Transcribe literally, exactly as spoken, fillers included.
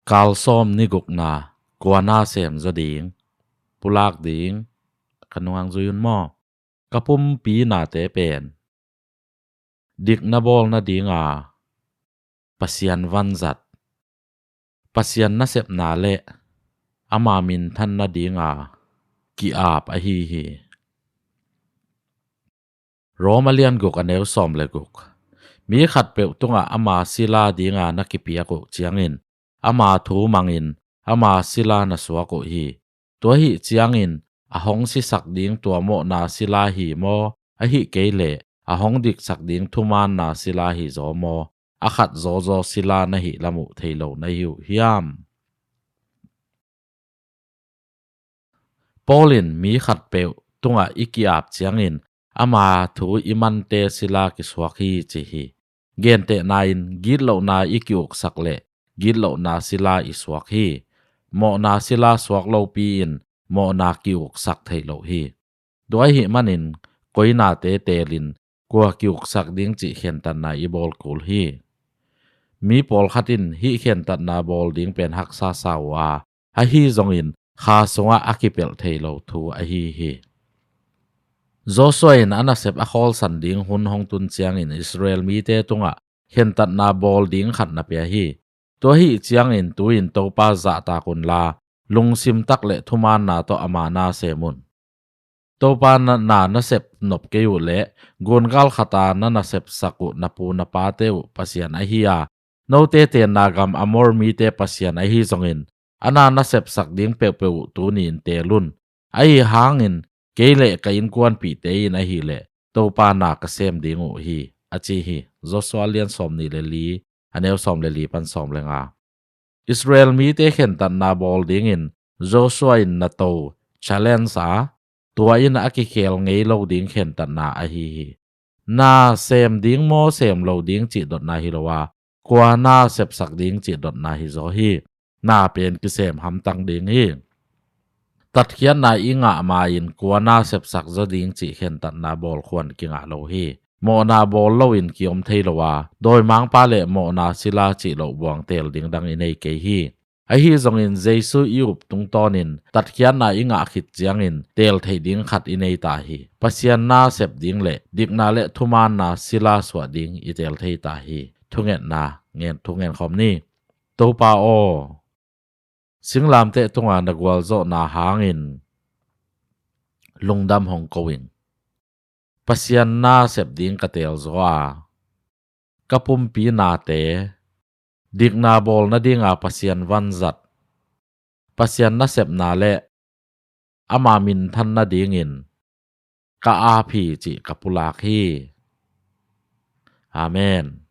Kalsawm ni gukna, kua na sem zaw ding, pulak ding, ka nungak zui un maw? Ka pumpi nate pen dikna bawl nadinga Pasian vanzat, Pasian nasepna le ama minthan nadinga ki-ap ahi hi. Roma lian guk a neu sawm le guk. Mi khatpeuh tungah ama sila dinga na kipiak uh ciangin ama thu mangin ama sila na suak uh hi. Tua ahih ciangin a hong sisak ding tua mawhna sila hi maw, ahih kei leh a hong diksak ding thumaanna sila hi zaw maw, a khat zawzaw sila na hih lam uh thei lo na hi uh hiam? Paul in mi khatpeuh tungah i ki-ap ciangin ama thu i mante sila kisuak hi ci hi. Gentehna in gitlohna i ki-uksak le gitlohna sila i suak hi. Mawhna sila suak lopi in mawhna ki-uksak thei lo hi. Tua ahih manin koi nate teelin kua ki-uksak ding cih khentatna i bawl kul hi. Mi pawlkhat in hih khentatna bawl ding pen haksa sa uh a, ahi zongin kha sungah a kipelh thei lo thu ahi hi. Joshua in a nasep a khawlsan ding hun hong tun ciangin Israel mite tungah khentatna bawl ding khat na pia hi. Tua ahih ciangin tu-in Topa zahtak unla, lungsim tak le thumaanna tawh ama na sem un. Topa na, na nasep nop kei uh leh gungal khata na nasepsak uh na pu na pate uh Pasian ahi a, note tenna gam Amor mite Pasian ahi zongin a na nasepsak ding peuhpeuh uh tuni-in teel un. Ahi hangin kei le ka innkuanpihte in ahih leh Topa na ka sem ding uh hi, a ci hi. Joshua lian sawm nih le li, a neu sawm le li pan sawm le nga. Israel mite khentatna bawl dingin Joshua in na to, challenge a, tua in a kikhel ngei lo ding khentatna ahi hi. Na sem ding maw sem lo ding cih dotna hi lo a, kua na sepsak ding cih dotna hi zaw hi. Na pen kisem hamtang ding hi. Tatkhiatna i ngah ma-in kua na sepsak zaw ding cih khentatna bawl khuan kingah lo hi. Mawhna bawl loin ki-om thei lo a, dawimangpa le mawhna sila cih loh buang teel ding dang i nei kei hi. Ahi zongin Jesu i up tungtawnin tatkhiatna i ngah khit ciangin teel theih ding khat i nei ta hi. Pasian na sep ding le dikna le thumaanna sila suah ding i teel thei ta hi. Thungetna ngen, thungen khawm ni. Topa aw, singlamteh tunga na gualzawhna hangin lungdam hong ko ing. Pasian na sep ding ka teel zaw a, ka pumpi nate dikna bawl nadinga Pasian vanzat, Pasian nasepna le ama minthan nadingin ka ap hi cih ka pulak hi. Amen.